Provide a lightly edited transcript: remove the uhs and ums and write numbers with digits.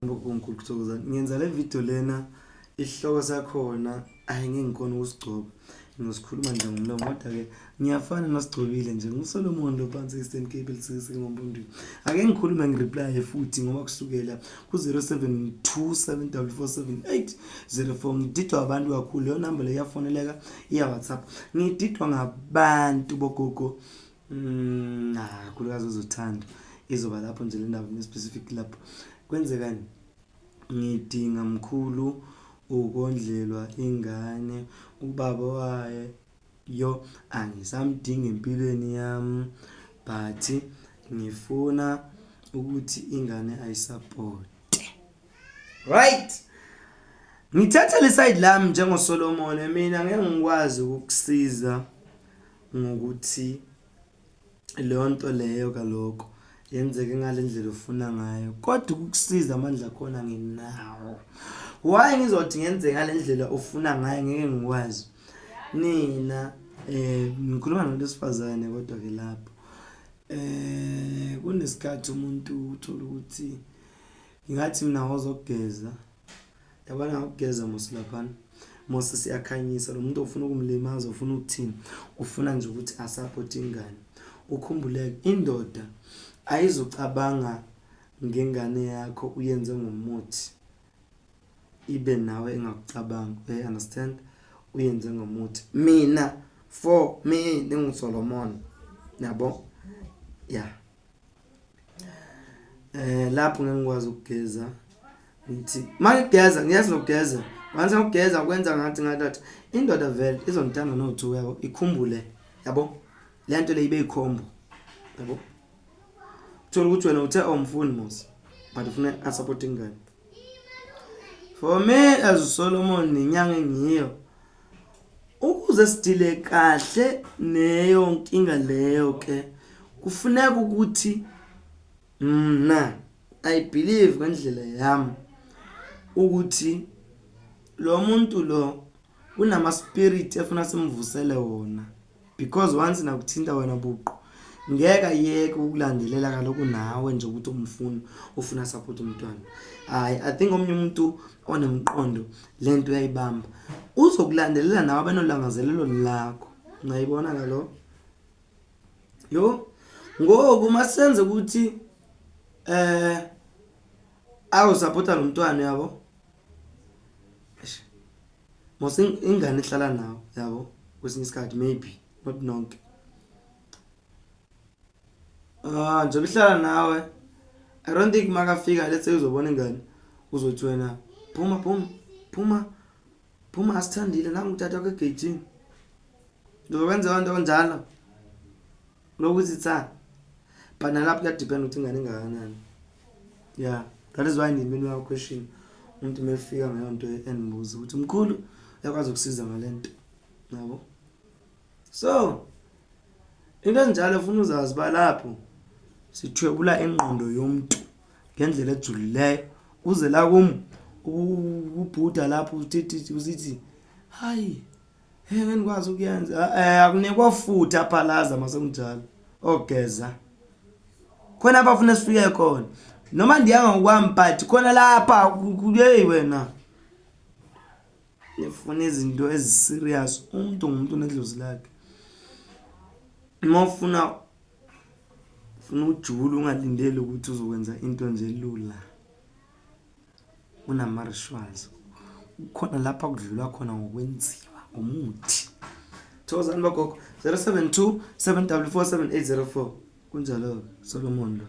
Ngokukhulu ukuthokoza ngenza le video lena isihloko sakhona ayi ngeke ngikhona ukusigcoba ngiyosikhuluma nje ngomlomo kodwa-ke ngiyafana nosigcobile nje nguSolomon lo phansi e-Eastern Cape elisisike ngompondweni ake ngikhulume ngireplaye futhi ngoba kusukela ku-072 744 7804 ngididwa abantu kakhulu leyo namba leyo iyafoneleka iya-WhatsApp ngididwa ngabantu bogogo ah, kakhulukazi uzothanda izoba lapho nje le ndaba specific lapho kwenzekani ngidinga mkhulu ukondlelwa ingane ubaba wayo yo angisamdingi empilweni yami but ngifuna ukuthi ingane ayisapote right ngithathe le side lami njengoSolomon mina ngeke ngikwazi ukukusiza ngokuthi leyo nto leyo kaloko yenzeke ngale ndlela ofuna ngayo kodwa ukukusiza amandla akhona nginawo why ngizothi ngenze ngale ndlela ofuna ngayo ngeke ngikwazi nina eh ngikhuluma nomuntu wesifazane kodwa ke lapho eh kunesikhathi umuntu uthola ukuthi ngingathi mina wozokugeza Yabona ngokugeza mos laphana mos siyakhanyisa lo muntu ofuna ukumlimaza ufuna ukuthini ufuna nje ukuthi asupport ingane ukhumbuleke indoda ayizocabanga ngengane yakho uyenze ngomuthi ibe nawe engakucabangi you understand uyenze ngomuthi mina for me ninguSolomon yabo yeah eh lapho ngeke ngikwazi ukugeza ngithi mangigeza ngiyazi nokugeza once ngokugeza kwenza ngathi ngathi indoda vele izongithanda no-two yabo ikhumbule yabo le nto le ibe yikhombo yabo thola ukuthi wena uthe awumfuni mos but ufuna asupport ingane for me as Solomon nenyanga engiyo Ukuze sidile kahle neyo nkinga leyo ke kufuneka ukuthi mna I believe ngendlela yami ukuthi lo muntu lo kunama spirit efuna simvusele wona because once nakuthinta wena buqu ngeke ayeke ukulandelela kaloku nawe nje ukuthi umfuna ufuna support umntwana hayi i think omnye umuntu onemqondo lento uyayibamba uzokulandelela nawe abenolangazelelo lakho ngayibona kalo yo ngoku masenze ukuthi eh awusupporta lo mntwana yabo mos ingane ihlala nawe yabo kwesinye isikhathi maybe not nonke ah njengoba ihlala nawe i don't think makafika let's say uzobona ingane uzothi wena phuma phuma phuma phuma asithandile nangu utata wakho egeyithini ngizokwenza nto kanjalo lokuthi tsa but nalapho kuyadepend ukuthi ingane ingakanani yeah that is why ndimini wa question umuntu mefika ngayo nto endibuza ukuthi mkhulu uyakwazi ukusiza ngale nto yabo so into ezinjalo ufuna uzazi uba lapho sithwebula ingqondo yomntu ngendlela ejulileyo uze la kum ubhuda lapho uthithi usithi hayi Hey ngeke ngikwazi ukuyenza. Eh akunikwa futhi aphalaza masekunjalo. Ogeza. Khona abafuna sifike khona. Noma ndiyanga ngokwami but khona lapha hey wena. Nifuna izinto eziserious. Umuntu ngumuntu nedlozi lakhe. Uma ufuna ufuna ujule ungalindeli ukuthi uzokwenza into nje lula. Kunama-rituals kukhona lapha kudlulwa khona ngokwenziwa ngomuthi thokozani bogogo 072 744 7804 kunjalo-ke Solomon lo.